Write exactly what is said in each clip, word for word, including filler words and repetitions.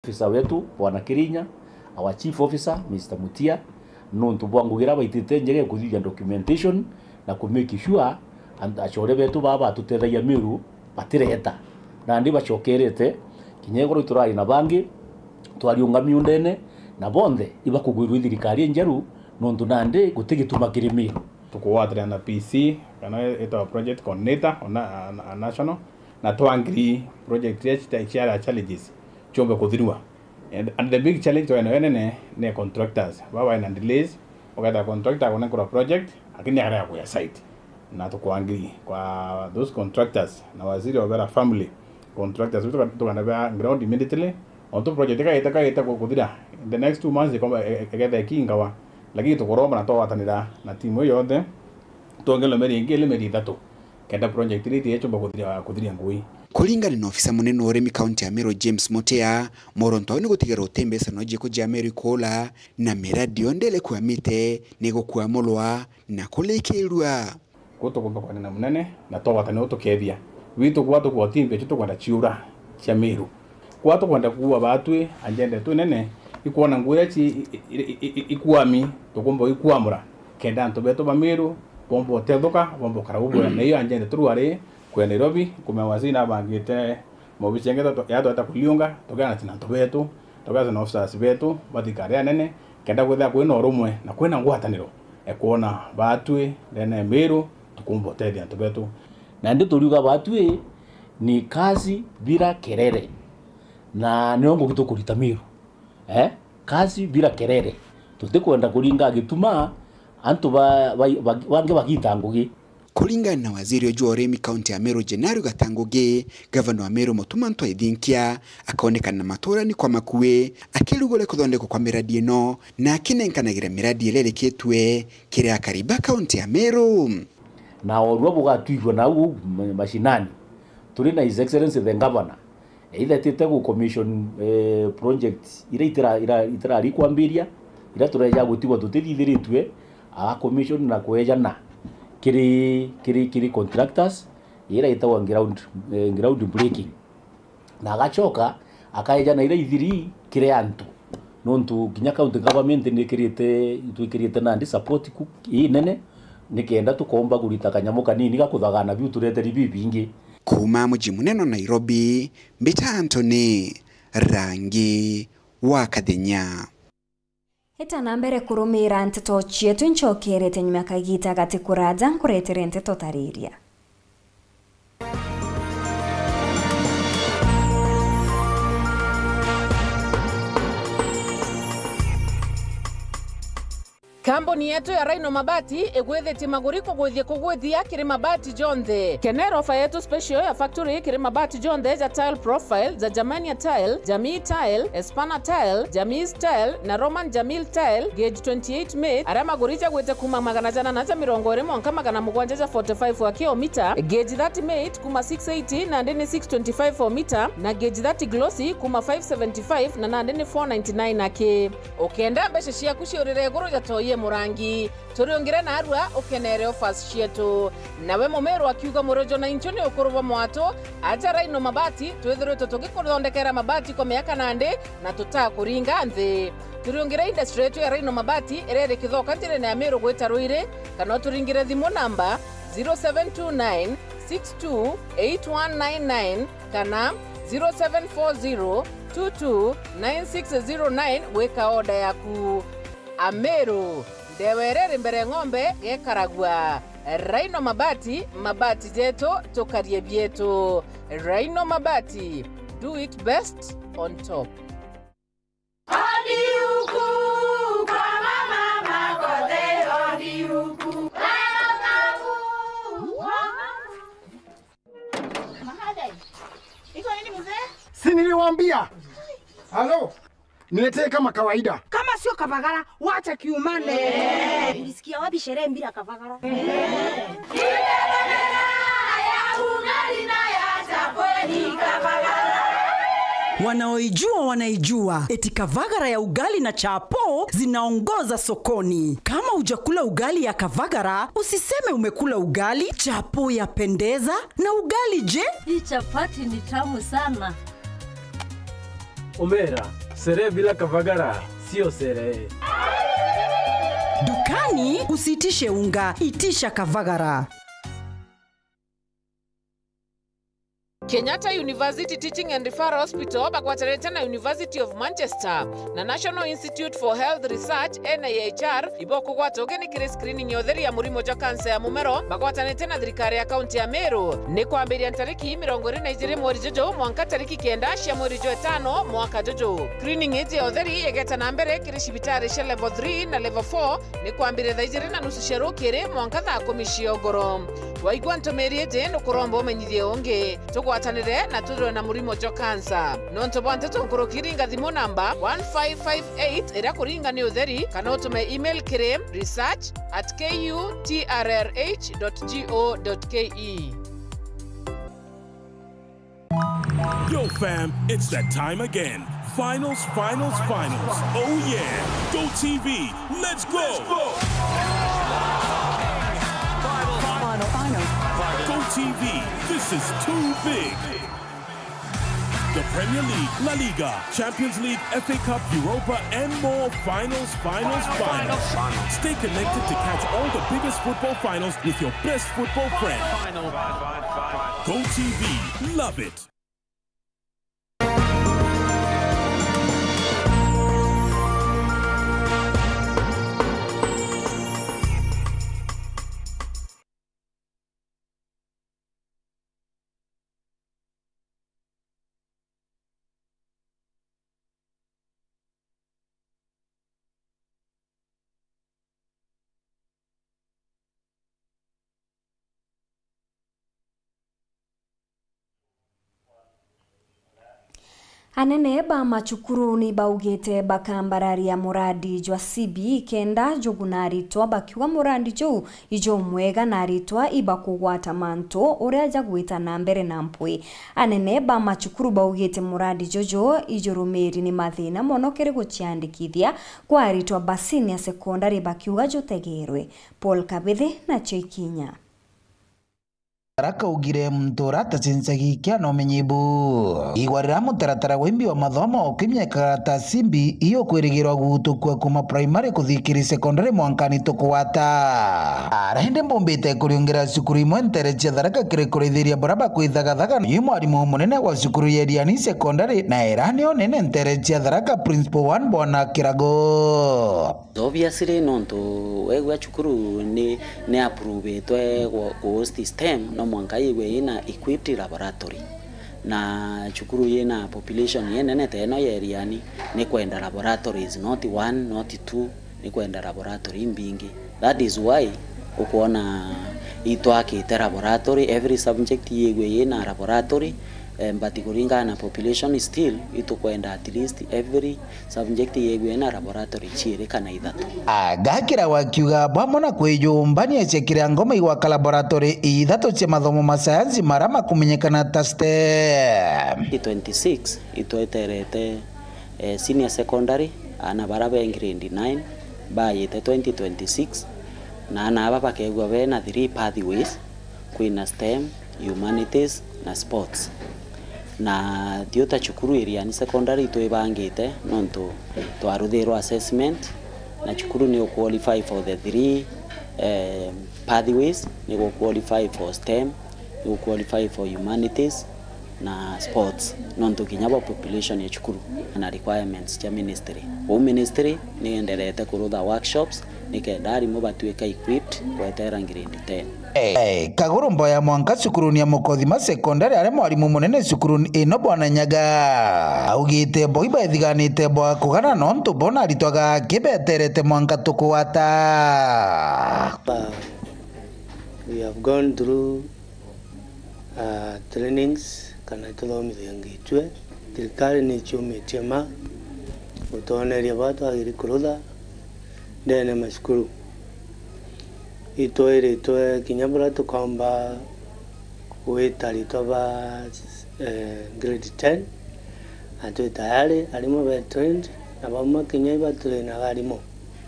Officer wetu, Bwana Kirinya, our chief officer, Mister Mutia, nontu bwa ngugi iria baitite njega ya kuthithia documentation na ku make sure and acore betu baa batutethagia Meru batireta. Nandi bacokerete, kinya igoro iturari na bangi, twariunga miundene, na bonthe ibakugwirwa i thirikari injeru, nontu nandi guti gituma kiri Meru. Tukugwatira na P C, kana itawa project coordinator, ona, a, a national, na twa agree project iria cita-, ciari challenges ciumbe kuthirua. And, and the big challenge twari nayo nene ni contractors. Baba ina delays, ugetha contractor akunenkerwa project, lakini arega kuya site. Na tukwa agree kwa those contractors, na waziri wa wera family, contractors, tuka-, tukandabea ground immediately, ontu project ikaita, ikaita ku-, kuthira. In the next two months, ikomba, e-, e-, igetha ikingawa. Lakini tukuromba na twawatanira na timu iyo yonthe, twongerwe meri ingi ili meri ithatu. Kenda project iria itiechomba kuthiria, kuthiria ngui. Kuringana na ofisa munene wa urimi kaunti ya Meru James Mutia, moronto au ni gutigira uti mbeca no jiku jia Meru ikuula, na miradi yonthe iria ikwamite ni gukwamurwa na kurikirua. Kuu tukumba kwanina munene na twawatania utukethia. Witu kwa tukwa uti mbeca tukwenda ciura cia Meru. Kwa tukwenda kuua baatwi, anjenda yetu nene, ikwona nguo iria ci-, i-, i-, i-, i-, ikwami, tukumba ikwamura, kenda antu betu ba Meru bomba utethuka, bomba ukara ubwega. Na iyo anjenda turwari kuya Nairobi, kumea waziri nabangite maobici yangi twa-, ya tweta kuliunga, tukiana na antu betu, tukiana na officers betu, ba thirikari anene, kenda kwithira kwina urumwe na kwina ngwataniro, e kwona baatwi ndene ya Meru, tukumba utethia antu betu. Nandi turiuga baatwi ni kazi bila kelele. Na nio ngugi tukurita Meru. Eh? Kazi bila kelele. Tutikwenda kuringa gituma antu ba, ba, ba, bangi bagita ngugi. Kuringana na waziri uju wa urimi kaunti ya Meru, Jenari Gata Ngugi, gavana wa Meru Mutuma M'Ethingia akaonekana maturani kwa makui akirugura kuthondekwa kwa miradi ino na akinenkanagira miradi iria irikitue kiri akari ba kaunti ya Meru. Na orua bugatwigua nau uu ma-, mashinani, turi na His Excellency the Governor, either etite gu commission, eh, project iria itira-, ira-, itirari kwambiria, iria tureja gutigwa tutithithiritue, a commission na kwejana kiri, kiri, kiri contractors, iria itagwa ground, eh, ground breaking. Na agacoka akaejana iria ithiri kiri antu. Nontu kinya county government ni ikirite, itwikirite nandi support ku inene, nikenda tukomba kurita kanyamu kanini ga kuthagana biu tureteri bibingi. Kuuma muji munene wa Nairobi, mbita Anthony Rangi wa Kathenya. Ita na mbere kurumira nteto cietu, ncokerete nyuma ya kagita gati kuraja nkuretere nteto tariria. Kambuni yetu ya Rhino Mabati igwithitie maguri kugwithia kugwithia kiri mabati jonthe. Kenera ofa yetu special ya factory kiri mabati jonthe ja tile profile, ja Germania tile, Jamii tile, Espana tile, Jamis tile na Roman Jamil tile, gauge twenty-eight mate, aria maguri jagwite kuma magana jana na ja mirongo iri mwanka magana mugwanja ja forty-five wa kilomita, gauge thirty mate kuma six eighty nandi ni six twenty-five o mita, na gauge thirty glossy kuma five seventy-five na nandi ni four ninety-nine aki. Ukenda mbeca ciaku ciurire iguru ja toi e murangi, turiungire narua ukenere offers cietu. Nawe mumiru akiuga murojo na inchu ni ukuru bwa mwatu, aja Rhino Mabati, twithiritwe tugikuthondekera mabati kwa miaka nandi na tutakuringa nthi. Turiungire industry yetu ya Rhino Mabati iria iri Kithoka njirene ya Miru gwita Ruiri, kana uturingire thimu namba zero seven two nine six two eight one nine nine kana zero seven four zero two two nine six zero nine gwika order yaku. Ameru, ndewa iria iri mbere ng'ombe gekaragua. Rhino Mabati, mabati jetu, tukarie bietu. Rhino Mabati, do it best on top. Odi huku kwa mama Makothe, odi huku. Mahadai. Iko nini mzee? Si niliwaambia? Halo? Niletee kama kawaida. Kama sio kavagara, wacha kiumane. Eh. Ulisikia wapi sherehe bila kavagara? Eh. Wanaoijua wanaijua, eti kavagara ya ugali na chapo zinaongoza sokoni. Kama hujakula ugali ya kavagara, usiseme umekula ugali. Chapo yapendeza, na ugali je? Hii chapati ni tamu sana. Omera, sherehe bila Kavagara sio sherehe. Dukani usiitishe unga, itisha Kavagara. Kenyatta University Teaching and Referral Hospital bagwatanite na University of Manchester na National Institute for Health Research, N I H R, ibokugwata ugeni kiri screening ya utheri ya murimo jwa kansa ya mumero, bagwatanite na thirikari ya kaunti ya Meru. Ni kwambiria ntariki mirongo iri na ijiri mweri juju mwanka tariki kenda cia mweri jwa itano mwaka juju. Screening iji ya utheri igeta na mbere kiri cibitari cia level three na level four, ni kwambiria thaa ijiri na nusu cia rukiri mwanka thaa kumi cia ugoro. Waigua ntumiri iji, nukuromba umenyithie ungi. Tugwatanire na twithirwe na murimo jwa kansa. Nontu bwa nteto nkuruki, ringa thimu namba one five five eight iria kuringa ni utheri, kana utume email kiri research at K U T R R H dot G O dot K E. Yo, fam, it's that time again. Finals, finals, finals. Oh, yeah. Go T V, let's go. Final, final. Go T V, this is too big. The Premier League, La Liga, Champions League, F A Cup, Europa, and more. Finals, finals, finals. Stay connected to catch all the biggest football finals with your best football friend. Go T V, love it. Anene ba macukuru ni baugite bakambararia murandi jwa C B E kenda juguna aritwa, bakiuga murandi juu ijumwega na aritwa ibakugwata mantu uria jagwita na mbere na mpwi. Anene ba macukuru baugite murandi juju ijurumiri ni mathina mono kiri guciandikithia kwa aritwa ba senior secondary, bakiuga jutegerwe. Paul Kabithi nacio ikinya. Tharaka augire muntu uria atacencagia ikia na umenyi bu. Igwa riria mutaratara wa imbi wa mathomo ukinyekaga ta C B E ukwirigirwa gutukua kuma primary kuthii kiri secondary mwankani tukugwata. Ara indi mbumbite kuriungira cukuru imwe ntere cia Tharaka kiri kurithiria baria bakwithagathaga ni mwarimu munene wa cukuru ya Iriani Secondary na ira ni unene ntere cia Tharaka, Principal one Bwana Kirago. Obviously, nontu wegua cukuru ni, ni approvetwe gu, gu host STEM, no mwanka yigwe yina equipped laboratory. Na cukuru yina population yenene ta ino ya Iriani, ni kwenda laboratories, not one, not two, ni kwenda laboratory imbingi. That is why ukwona itwakite laboratory, every subject yigwe yina laboratory, eh, but kuringana na population still, itukwenda at least every subject yegwe na laboratory ciiri kana ithatu. Agakira wakiuga bamwe na kwijumba ni eciekira ngoma igwaka laboratory ithatu cia mathomo ma sayansi mara makumenyekana ta STEM. Twenty twenty-six itweterete, eh, senior secondary, ana bara be grade nine bayite twenty twenty-six, na ana aba bakegwa bena three pathways, kwina STEM, humanities na sports. Na thiu ta cukuru Iriani Secondary itwibangite nontu twaruthirwa assessment, na cukuru ni u qualify for the three, eh, pathways, ni gu qualify for STEM, ni gu qualify for humanities na sports, nontu kinya bwa population ya cukuru na requirements cia ministry. Uu ministry ni yenderete kurutha workshops nikenda arimu batuika equipped gwetera grade ten. Eh, Kaguru Mboya mwanka cukuruni ya Mukothima Secondary, aria mwarimu munene cukuruni ino Bwana Nyaga augite bo ibaithiganite bwa kugana nontu bo na aritwa gaki beterete mwanka tukugwata. We have gone through, ah, trainings kana tuthomithangitue. Thirikari ni ciumitie ma gutoneria baa twagiri kurutha ndene macukuru. Itwiritwe kinya buria tukomba gwita aritwa ba, eh, grade ten, na twi tayari, arimu be trained, na bamwe kinya ibatrainaga arimu.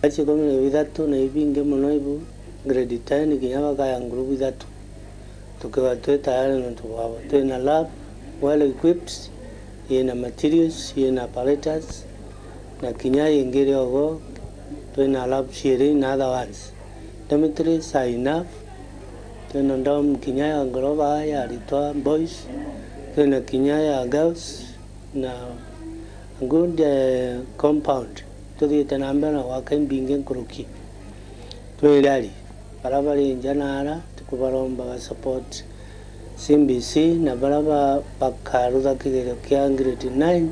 Acio ikumi na ithatu na ibingi mono ibu grade ten kinya bakaya ngurubu ithatu. Tukiuga twi tayari nontu bwabo. Twina lab well equipped, Yina materials, yina apparatus, na kinya yingi iri ogo, twina lab ciiri, in other words, dormitories are enough. Twina dorm kinya ya ngoroba ya aritwa boys, twina kinya ya girls, na a good, eh, compound. Tuthiite na mbere na gwaka imbingi nkuruki. Twi ready. Bara bari nja na ara, tukubaromba ba support C B C, na bara ba-, bakarutha kigerio kia grade nine,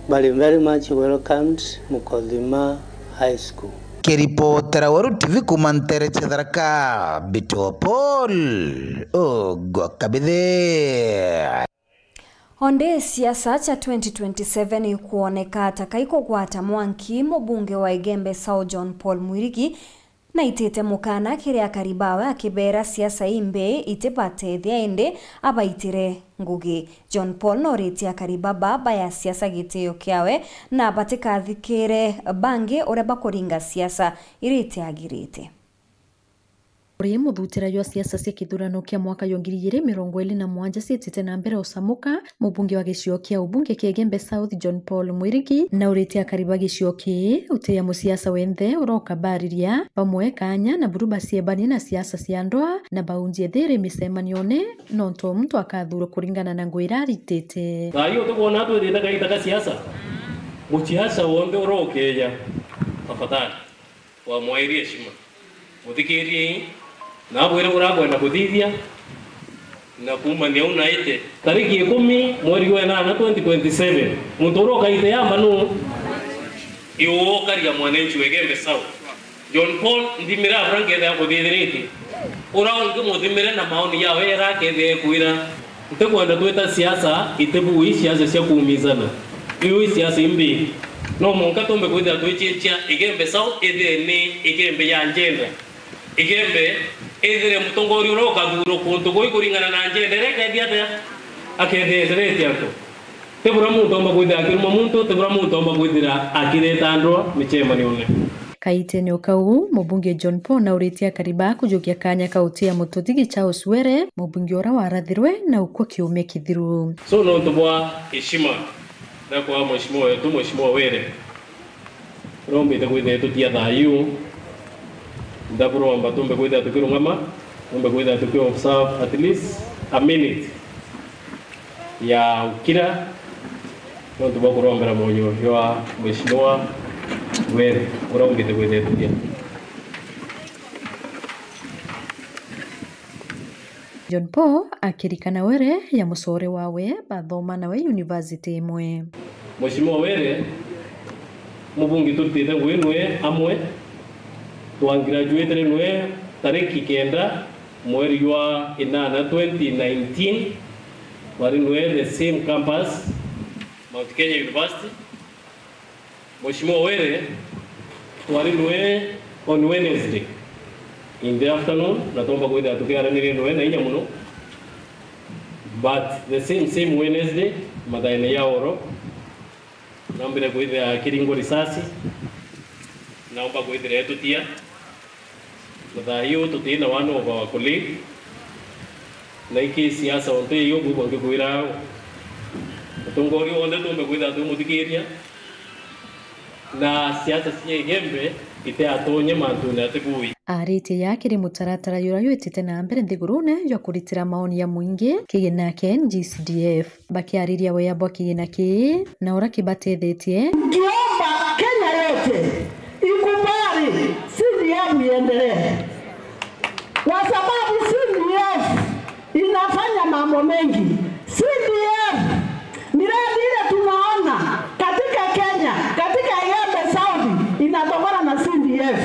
bari very much welcomed Mukothima High School. Kiripotera Weru T V kuuma nteere cia Tharaka, Mbito Paul, Ogwa Kabithe. Onde siasa cia twenty twenty-seven ikwoneka ta kaikugwata mwanki, mubunge wa Igembe South John Paul Mwirigi naitite mukana kiri akari bawe akibeera siasa imbi itibatethia indi abaitire ngugi. John Paul noritie akari baba baya siasa gitio kiawe na batikathikire bangi uria bakuringa siasa iria itiagirite. Uri muthutira jwa siasa cia kithurano kia mwaka jwa ngiri igiri mirongo iri na mugwanja ciitite na mbere ucamuka, mubunge wa gicigo kia ubunge kia Igembe South John Paul Mwirigi nauritie akari ba gicigo kii utiia musiasa wenthe uroka bariria bamwe kanya na buru baciebanie na siasa cia ndwaa na baunjie thiri micemanione nontu o muntu akathurwa kuringana na ngugi iria aritite. Thaa ii utikwona twithite kaita ka siasa, musiasa wonthe urokeja, tafadhali. Wamwairi heshima. Muthikiriei, na abwire uria akwenda kuthithia, na kuumania u naite. Tariki ikumi mweri wa inana twenty twenty-seven, muntu uria ukaite yamba nu? Iwe ukaria mwananchi wa Igembe South. John Paul, nthimira abura nkethira kuthithiritie. Ura ungi muthimire na maoni yawe era akethia ekwira. Ntikwenda twita siasa itibui, siasa cia kuumizana. Iu i siasa imbi. No mwanka tumbe kwithira twichichia Igembe South ithire ni Igembe ya njenda. Igembe ithire mutongoria uria ukathurwa kuntu gui kuringana na njenda iria ikethia atia? Akethia enderetie antu. Ti bura muntu omba kwithira akiruma muntu, ti bura muntu omba kwithira akireta ndwaa micemanione. Kaitene o kau, mubunge John Paul nauritie akari ba kujukia kanya ka utia mututhigi Charles Were, mubunge uria warathirwe na ukua kiumia kithiru. So, nontu bwa heshima na kwa mheshimiwa wetu, Mheshimiwa Were, urombite kwithira tutia thayu, ndaburomba tumbe kwithira tukirungama, tumbe kwithira tuki observe at least a minute ya ukira, nontu bwa kurombera moyo jwa Mheshimiwa Were, uria umbite kwithira tukia. John Paul akirikana Were ya mucore wawe bathoma nawe university imwe. Mheshimiwa Were, mubunge turutite ngugi nwe amwe, twa graduatire nwe tariki kenda mweri jwa inana twenty nineteen, twari nwe the same campus, Mount Kenya University. Mheshimiwa Were, twari nwe on Wednesday in the afternoon, na twomba kwithira tukiaranirie nwe na inya muno, but the same, same Wednesday, mathaene ya oro, naombire kwithira akiringwa risasi, naomba kwithira etutia. Na thaa iu tutina one of our colleague, na iki siasa onte iyo bubwa ngikwira au. Atongoria onthe tumbe kwithira twimuthikiria, na siasa cia Igembe itiatonye mantune atibui. Aritie ya kiri mutaratara jura jwitite na mbere nthigurune jwa kuritira maoni ya mwingi, kigina kia N G C D F. Bakiariria wea bwa kigina kii na uria kibatethetie. Ngiomba Kenya yote ikubali C D F iendelee, kwa sababu C D F inafanya mambo mengi. C D F, miradi ile tunaona katika Kenya, katika Igembe South, inatokana na C D F.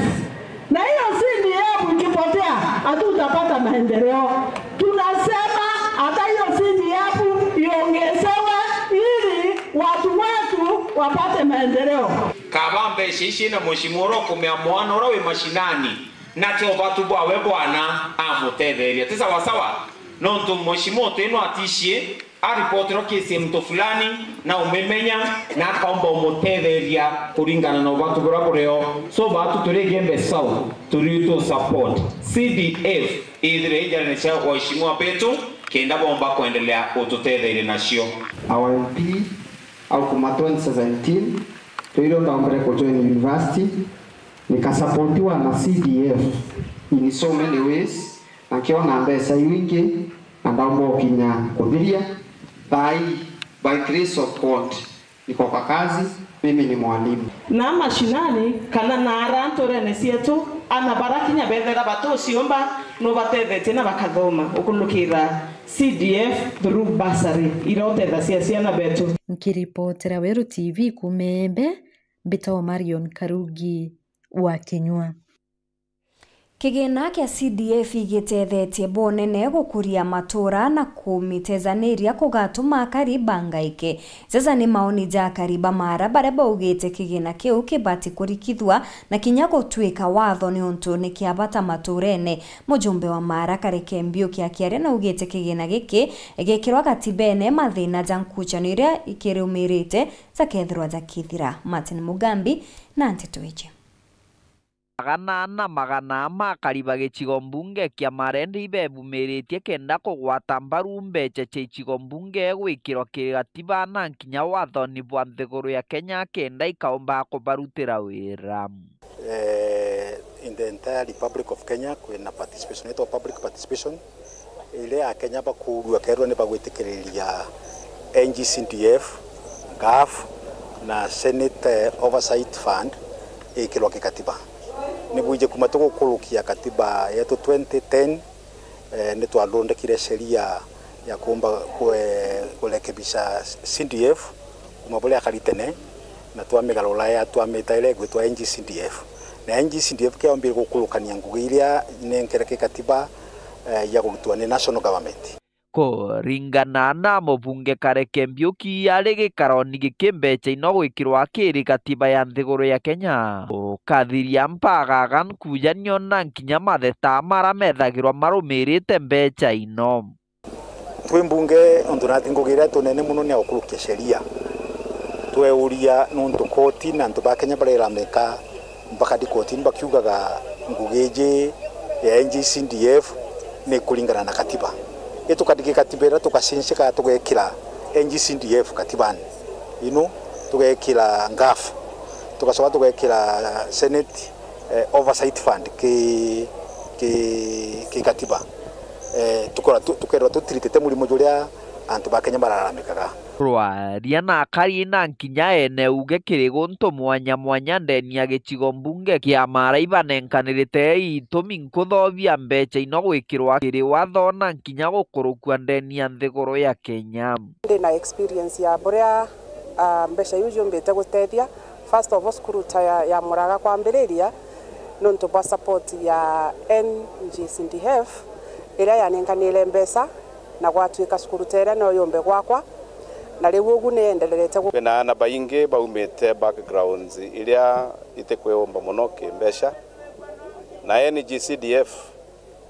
Na hiyo C D F ikipotea, hatutapata maendeleo. Tunasema hata hiyo C D F iongezewe ili watu wetu wapate maendeleo. Kaba mbeca ici na mheshimiwa uria ukumea mwana uria wi mashinani, na ti ubatu bwawe bwana amutetheria. Ti sawa sawa? Nontu mheshimiwa uti no aticie, aripoterwa kesi ya mtu fulani, na umimenya, na akaomba umutetheria kuringana na ubatu buria burio. So, batu turi Igembe South, turi tu support C D F, ithire ijarene cia waheshimiwa betu, kenda bomba kwendelea ututetheire nacio. Our M P au kuma twenty seventeen, twirwo ndaumbire kujoin university, nikasapotiwa na C D F in so many ways, na nkiona mbeca iu ingi, na ndaumba ukinya kuthiria. Thaa ii, by grace of God, niko kwa kazi, mimi ni mwalimu. Na mashinani, kana na ara nturene cietu, ana bara kinya bethera batuciumba, nubatethetie na bakathoma ukulukira C D F through bursary, ira utethacia ciana betu. Nkiripotera Weru T V kuuma Embe, mbitagwa Marion Karugi wa Kinyua. Kigina kia C D F igitethetie bunene gukuria matura na kumitethaniria kugatuma akari bangaike. Jaja ni maoni ja akari ba Mara baria baugite kigina kiu kibati kurikithua na kinya gutwika watho niuntu ni kia bata maturene. Mujumbe wa Mara Kareke Mbiuki akiaria naugite kigina giki gikirwa gatibene, mathina ja nkuchano iria ikirumirite jakethirwa jakithira. Martin Mugambi na nteto iji. Magana na magana ma akari ba gicigo mbunge kia Marende ibebumiritie kenda kugwata mbaru mbecha cia icigo mbunge gwikirwa kiri gatiba na nkinya wathoni bwa nthiguru ya Kenya kenda ikaumba kubarutira wira. Eh, in the entire Republic of Kenya, kwina participation, yetwa public participation, iria Akenya bakuurua keerwa ni bagwitikiriria N G C D F, ngaf na Senate, eh, Oversight Fund ikirwa kikatiba. Ni bwiji kuma tugukurukia katiba yetu twenty ten, eh, ni twathondekire sheria ya kuumba kwe-, kurekebisha C D F kuma buria akari tene, na twamigarura ya twamita iria igwitwa N G C D F. Na N G C D F kiombire gukurukania ngugi iria nenkere kikatiba, eh, ya gurutua ni national government. Kuringana na mubunge Kareke Mbiuki, ari gikaroni giki mbecha ino gwikirwa kiri gatiba ya nthiguru ya Kenya. Ukathiria mpagaga nkujanio na nkinya matheta mara methagirwa marumirite mbecha ino. Twi mbunge, untu nati ngugi iria tunene mono ni ya gukurukia sheria. Tweuria nuntu koti na antu ba Kenya barilalamika mpaka ndi kotini bakiugaga ngugi iji ya N G C D F ni kuringana na katiba. Itukandiki katiba iria tugacincika tugekira N G C D F katibani ino, tugekira ngaf, tugacoka tugekira Senate, eh, Oversight Fund ki, ki, ki katiba. Eh, tukorwa tu-, tukerwa tutiritite murimo juria antu ba Kenya baralalamikaga. Rwaria na akari na nkinya ene uge kiri guntu mwanya mwanya ndeni ya gicigo mbunge kia Mara ibanenkanirite itumi nkutho bia mbecha ino gwikirwa kiri watho na nkinya gukurukua ndeni ya nthiguru ya Kenya. Ndi na experience ya buria, ah, mbecha iu ciumbite gutethia. First of all, cukuru ta ya, ya Muraga kwambiriria nontu bwa support ya N G C D F iria yanenkanire mbecha na gwatuika cukuru ta iria no yumbe gwakwa, na riu ugu ni endererete gu- Kwina aana baingi baumite backgrounds iria itikwiumba mono kimbeca, na N G C D F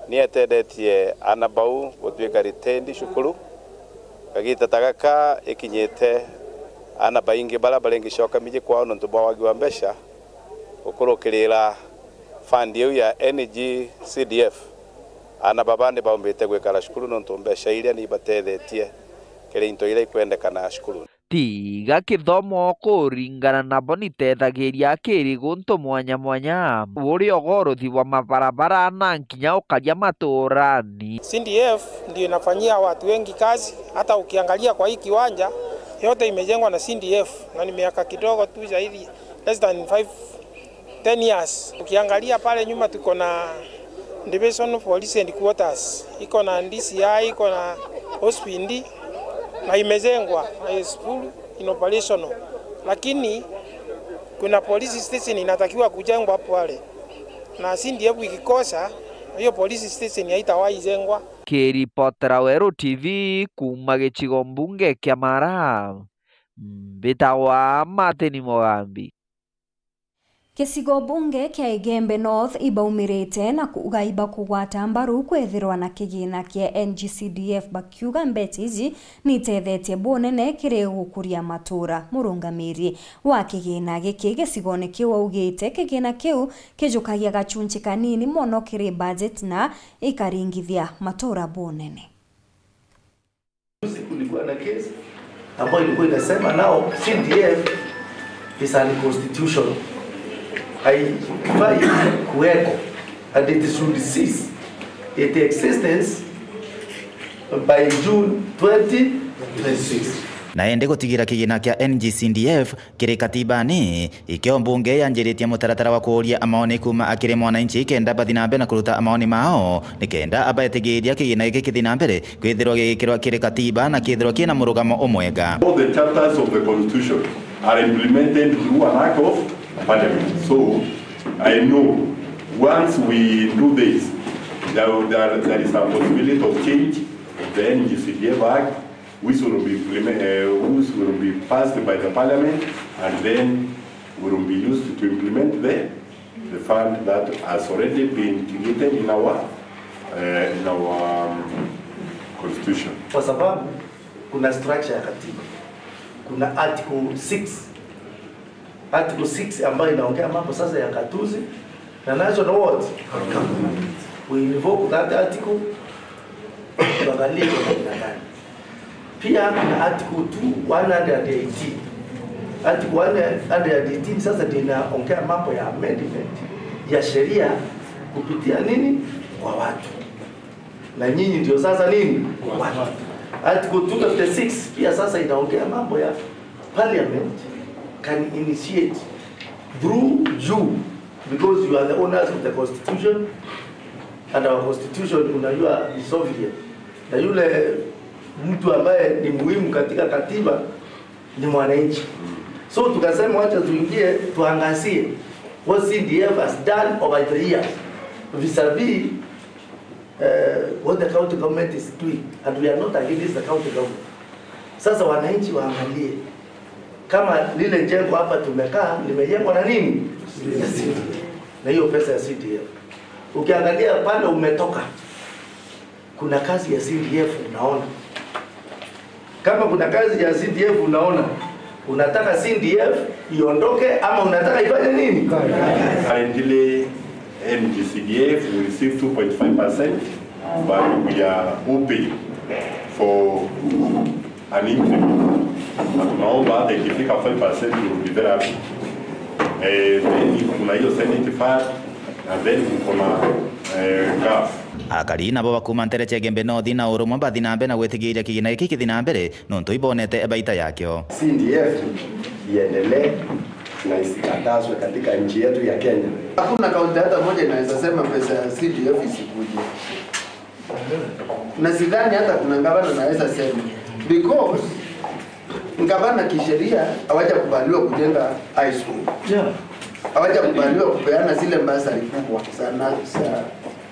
ni etethetie aana bau gutwika retained cukuru. Kagita ta gaka ikinyite, aana baingi baria baringicoka miji kwao nontu bwa wagi wa mbeca, gukurukirira fund iu ya N G C D F, aana baba ni baumbite gwikara cukuru nontu mbeca iria ni ibatethetie kiri into iria ikwendekana cukuru. Tiga kithomo kuringana nabo nitethagiria kiri guntu mwanya mwanya, buri ugoruthi bwa mabarabara na nkinya ukaria maturani. C D F ndio inafanyia watu wengi kazi, hata ukiangalia kwa hii kiwanja, yote imejengwa na C D F, na ni miaka kidogo tu zaidi, less than five, ten years. Ukiangalia pale nyuma tuko na Division Police Headquarters, iko na D C I, iko na hospitali na imejengwa na is full in operational. Lakini kuna police station inatakiwa kujengwa hapo pale. Na C D F ikikosa, hiyo police station haitawahi jengwa. Kiripotera Weru T V kuuma gicigo mbunge kia Mara, mbitagwa Martin Mugambi. Gicigo bunge kia Igembe North ibaumirite na kuuga ibakugwata mbaru kwethirwa na kigina kia N G C D F, bakiuga mbecha iji nitethetie bunene kiri gukuria matura. Murungamiri wa kigina giki gicigone kiu augite kigina kiu kijukagia gachunchi kanini mono kiri budget na ikaringithia matura bunene. Juzi kulikuwa na case ambayo ilikuwa inasema now C D F is unconstitutional. Haifai kuweko and it should cease its existence by June twenty twenty-six. Na indi gutigira kigina kia N G C D F kiri katibani, ikio mbunge yanjiritie mutaratara wa kuuria amaoni kuuma akiri mwananchi kenda bathi na mbere na kuruta amaoni mao, nikenda abetigiria kigina giki kithi na mbere kwithirwa gigikirwa kiri katiba na kithirwa kina murugamo umwega. All the chapters of the constitution are implemented through an act of parliament. So, I know once we do this, there, there, there is a possibility of change of the N G C D F Act, which will be implement-, uh, which will be passed by the parliament, and then will be used to implement the, the fund that has already been created in our, uh, in our, um, constitution. Kwa sababu kuna structure ya katiba, kuna article six, article six ambayo inaongea mambo sasa ya gatuzi na national what? We invoke that article, tuangalie kwa namna gani. Pia kuna article two, one hundred eighteen. Article one hundred eighteen sasa ndio inaongea mambo ya amendment ya sheria kupitia nini? Kwa watu. Na nyinyi ndio sasa nini? Watu. Article two fifty-six pia sasa inaongea mambo ya parliament can initiate through you, because you are the owners of the constitution, and our constitution, unajua, ni sovereign. Na yule mtu ambaye ni muhimu katika katiba ni mwananchi. So tukasema wacha tuingie, tuangazie what C D F has done over the years vis-a-vis, eh, what the county government is doing, and we are not against the county government. Sasa wananchi waangalie kama lile jengo hapa tumekaa limejengwa na nini? Na hiyo pesa ya C D F. Ukiangalia pale umetoka, kuna kazi ya C D F unaona? Kama kuna kazi ya C D F unaona, unataka C D F iondoke ama unataka ifanye nini? Currently, N G C D F we receive two point five percent, but we are hoping for an increment. Na tunaomba hata ikifika five percent we will be very happy. Eh, then kuna hiyo Senate fund, and then kuna, eh, gov. Akari nabo bakuuma ntere cia Igembe North na Urumwe bathi na mbere na gwitigiria kigina giki kithi na mbere, nontu ibonete baita yakio. C D F iendelee na isikatazwe katika nchi yetu ya Kenya. Hakuna kaunti hata moja inaweza sema pesa ya C D F isikuje. Na sidhani hata kuna gavana anaweza sema, because gavana kisheria hawajakubaliwa kujenga high school. Yeah. Hawajakubaliwa kupeana zile bursary kubwa sana za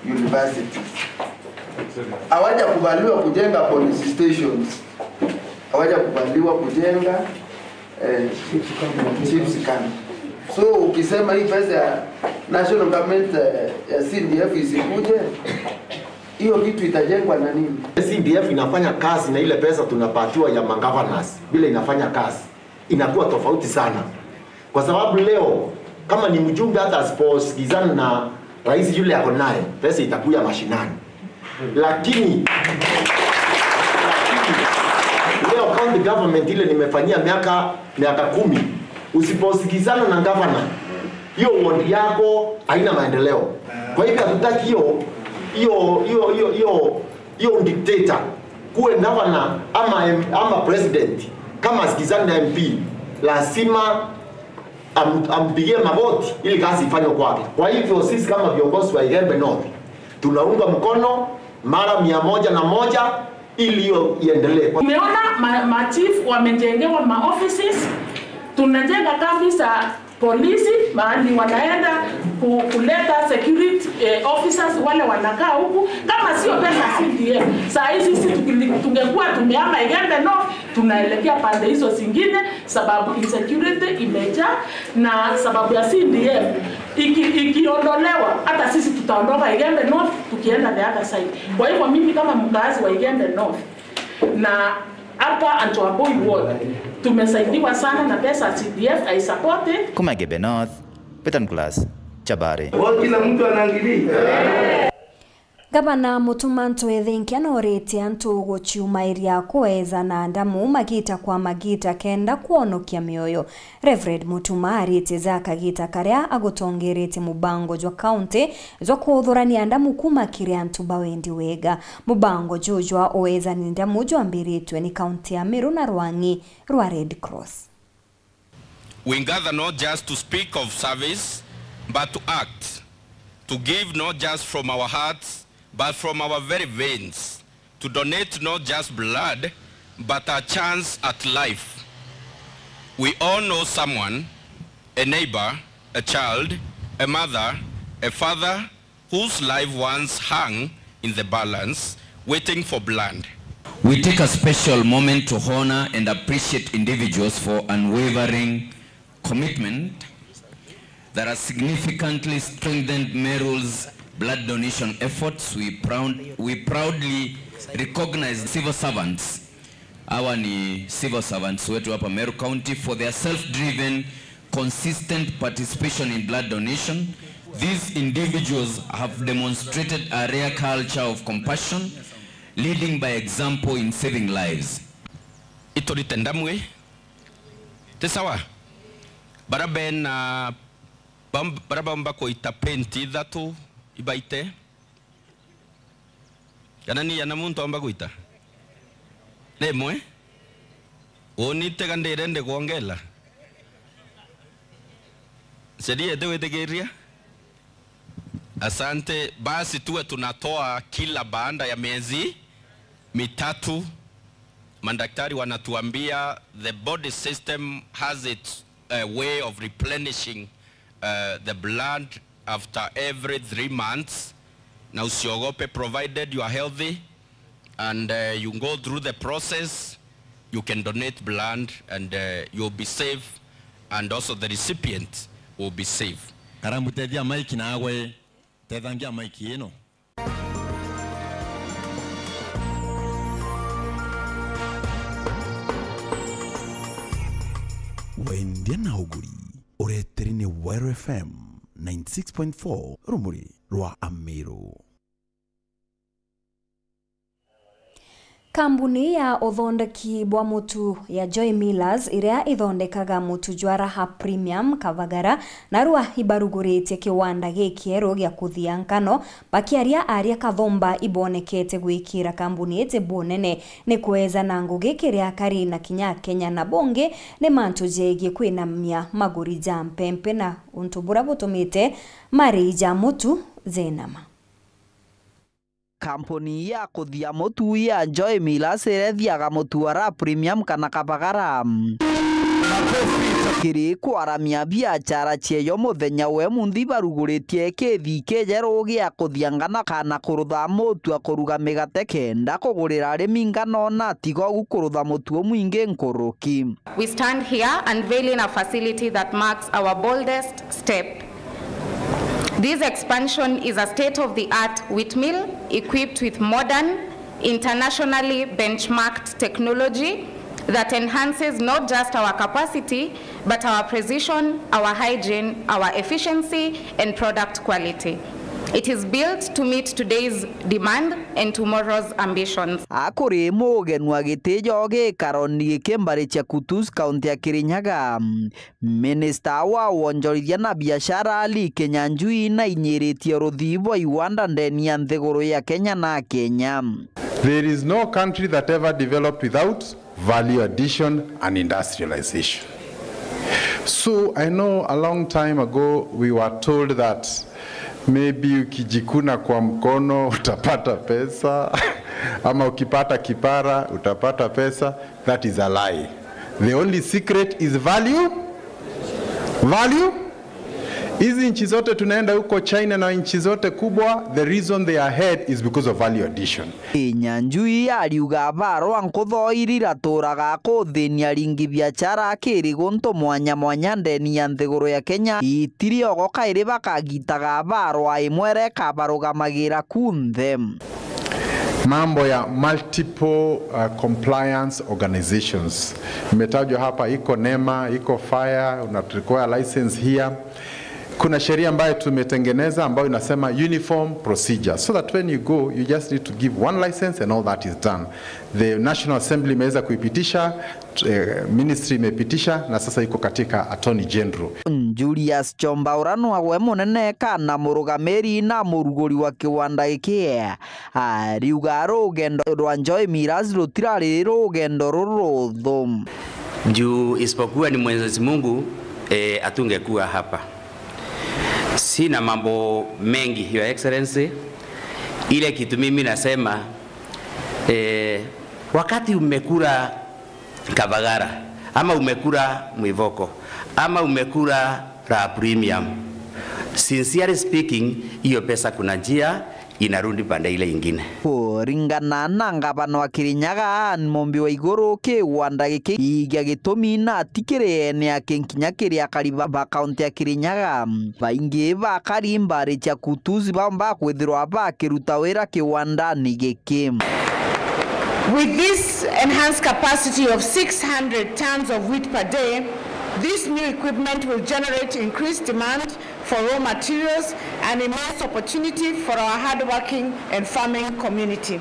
universities. Hawajakubaliwa kujenga police stations. Hawajakubaliwa kujenga, eh, chiefs camp. So ukisema hii pesa ya national government, eh, ya C D F isikuje, hiyo kitu itajengwa na nini? C D F inafanya kazi na ile pesa tunapatiwa ya magovernors, vile inafanya kazi inakuwa tofauti sana, kwa sababu leo kama ni mjumbe, hata asiposikizana na rais yule ako naye, pesa itakuja mashinani. Lakini, lakini leo county government ile nimefanyia miaka, miaka kumi, usiposikizana na gavana, hiyo ward yako haina maendeleo. Kwa hivyo hatutaki hiyo, hiyo, hiyo, hiyo, hiyo, hiyo dictator kuwe gavana ama M-, ama president. Kama asikizani na M P, lazima am-, ampigie magoti ili kazi ifanywe kwake. Kwa hivyo sisi kama viongozi wa Igembe North tunaunga mkono mara mia moja na moja ili hiyo iendelee. Umeona ma-, machief wamejengewa ma offices, tunajenga kambi za polisi mahali wanaenda ku-, kuleta security, eh, officers wale wanakaa huku. Kama sio pesa C D F, saa hii sisi tukili-, tungekuwa tumehama Igembe North, tunaelekea pande hizo zingine, sababu insecurity imejaa, na sababu ya C D F iki-, ikiondolewa, hata sisi tutaondoka Igembe North tukienda the other side. Kwa hivyo mimi kama mkazi wa Igembe North, na hapa Antoaboi Ward, tumesaidiwa sana na pesa C D F, I support it. Kuma Igembe North, Peter Nicholas Chabari. Wa kila mtu anaangalia. Gavana Mutuma Ntwethinkia nooritie antu guciumairia kweeza na ndamu magita kwa magita kenda kwonokia mioyo. Reverend Mutuma aritie ja kagita karia agutongeretie mubango jwa kaunti jwa kuthurania ndamu kuuma kiri antu ba wendi wega. Mubango juu jwa ueezani ndamu jwambiritwe ni kaunti ya Meru na rwang'i rwa Red Cross. We gather not just to speak of service, but to act, to give not just from our hearts, but from our very veins, to donate not just blood, but a chance at life. We all know someone, a neighbor, a child, a mother, a father, whose life once hung in the balance, waiting for blood. We take a special moment to honor and appreciate individuals for unwavering commitment that has significantly strengthened Meru's blood donation efforts. We proud, we proudly recognize civil servants. Hawa ni civil servants wetu hapa Meru County for their self-driven, consistent participation in blood donation. These individuals have demonstrated a rare culture of compassion, leading by example in saving lives. Iturite ndamu ii. Ti sawa? Bara bena, bam-, bara baumba kuita penti ithatu, ibaite. Kana ni yana muntu aumba kuita? Rimwe? Uni tiga ndirende kwongela. Sheria itiwitikiria? Asante. Basi tuwe tunatoa kila baada ya miezi mitatu. Madaktari wanatuambia the body system has its, uh, way of replenishing, uh, the blood after every three months. Na usiogope, provided you are healthy and, uh, you go through the process, you can donate blood and, uh, you'll be safe, and also the recipient will be safe. Karambu, tethia maiki nagwe, tethangia maiki ino. Wendia na uguri, ureteri ni Weru F M ninety six point four, rumuri rwa Amiru. Kambuni ya uthondeki bwa mutu ya Joy Millers, iria ithondekaga mutu jwa Raha Premium, Kavagara, narua ibaruguritie kiwanda gikieru gia kuthia nkano. Bakiaria aria Kathumba ibonekete gwikira kambuni iji bunene ni kweza na ngugi kiri akari na kinya Akenya, na bungi ni mantu jegie kwinamia maguri ja mpempe na untu buria butumite marii ja mutu jenama. Kampuni ya kuthia mutu ya Joy Millers iria ithiaga mutu wa Raha Premium kana Kavagara, kiri kwaramia biachara cieyo muthenya wa umunthi, baruguritie kithi kijeru gia kuthia ngano kana kurutha mutu a kuruga migate kenda kugurira arimi ngano, na tiga ugu kurutha mutu umwingi nkuruki. We stand here unveiling a facility that marks our boldest step. This expansion is a state-of-the-art wheat mill equipped with modern, internationally benchmarked technology that enhances not just our capacity, but our precision, our hygiene, our efficiency, and product quality. It is built to meet today's demand and tomorrow's ambitions. Akuri mugenwa giti jo gikaro ni kimbari cha Kutus, kaunti ya Kirinyaga. Minista wa wonjorithia na biashara Ali Kinyanjui nainyiritie ruthii bwa iwanda ndeni ya nthiguru ya Kenya na Kenya. There is no country that ever developed without value addition and industrialization. So I know a long time ago we were told that maybe ukijikuna kwa mkono utapata pesa, ama ukipata kipara utapata pesa. That is a lie. The only secret is value. Value. Hizi nchi zote tunaenda huko China na nchi zote kubwa, the reason they are ahead is because of value addition. Kinyanjui ariuga barwa nkutho iria iraturaga kuthinia ringi biachara kiri guntu mwanya mwanya ndeni ya nthiguru ya Kenya itiri ogo kairi bakagitaga barwa imwe ira ikabarugamagira kunthe. Mambo ya multiple, uh, compliance organizations. Imetajwa hapa, iko nema, iko fire, una require license here. Kuna sheria ambayo tumetengeneza ambayo inasema uniform procedure, so that when you go, you just need to give one license and all that is done. The National Assembly imeweza kuipitisha, eh, ministry imepitisha, na sasa iko katika Attorney General. Julius Chomba, uria nwawe munene kana murugamiri na muruguri wa kiwanda giki, ariuga rugendo rwa Joy Millers rutirari rugendo ruruthu. Juu isipokuwa ni Mwenyezi Mungu, eh, hatungekuwa hapa. Sina mambo mengi, Your Excellency. Ile kitu mimi nasema, eh, wakati umekula Kavagara, ama umekula Mwivoko, ama umekula la premium, sincerely speaking, hiyo pesa kuna njia inarudi pande ile ingine. Kuringana na ngavana wa Kirinyaga, Anne Mumbi wa Iguru, kiwanda giki igia gitumi na ti kiri ene aki nkinya kiri akari ba, ba kaunti ya Kirinyaga. Baingi ba akari mbari cia Kutus baumba kwithirwa bakiruta wira kiwandani giki. With this enhanced capacity of six hundred tons of wheat per day, this new equipment will generate increased demand for raw materials and immense opportunity for our hardworking and farming community.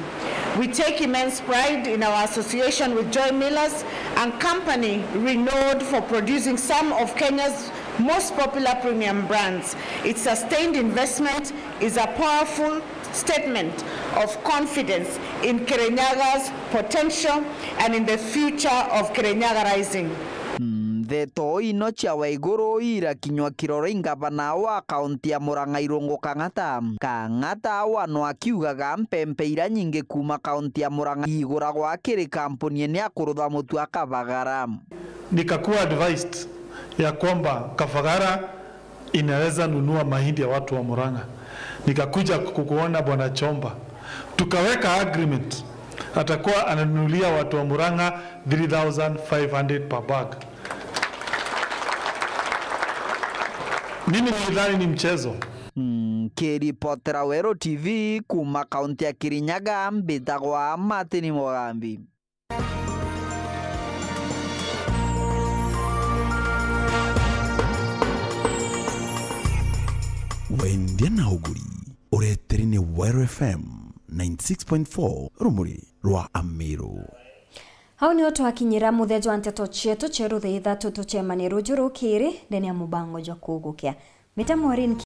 We take immense pride in our association with Joy Millers, a company renowned for producing some of Kenya's most popular premium brands. Its sustained investment is a powerful statement of confidence in Kirinyaga potential and in the future of Kirinyaga Rising. Ndeto ino cia Waiguru irakinywa kirore i ngavana wa kaunti ya Murang'a Irungu Kang'ata. Kang'ata wano akiugaga mpempe iria nyingi kuuma kaunti ya Murang'a iguragwa kiri kampuni ene ya kurutha mutu a Kavagara. Nikakuwa advised ya kwamba Kavagara inaweza nunua mahindi ya watu wa Murang'a. Nikakuja kukuona Bwana Chomba, tukaweka agreement, atakuwa ananunulia watu wa Murang'a three thousand five hundred per bag. Mimi nilidhani ni mchezo. Nkiripotera Weru T V kuuma kaunti ya Kirinyaga, mbitagwa Martin Mugambi. Wendia na uguri, ureteri ni Weru F M ninety six point four, rumuri rwa Amiru. Hau niho twakinyira muthia jwa nteto cietu cia rutha ithatu. Tucemanie ruju rukiri ndene ya mubango jwa kugukia. Mita Maureen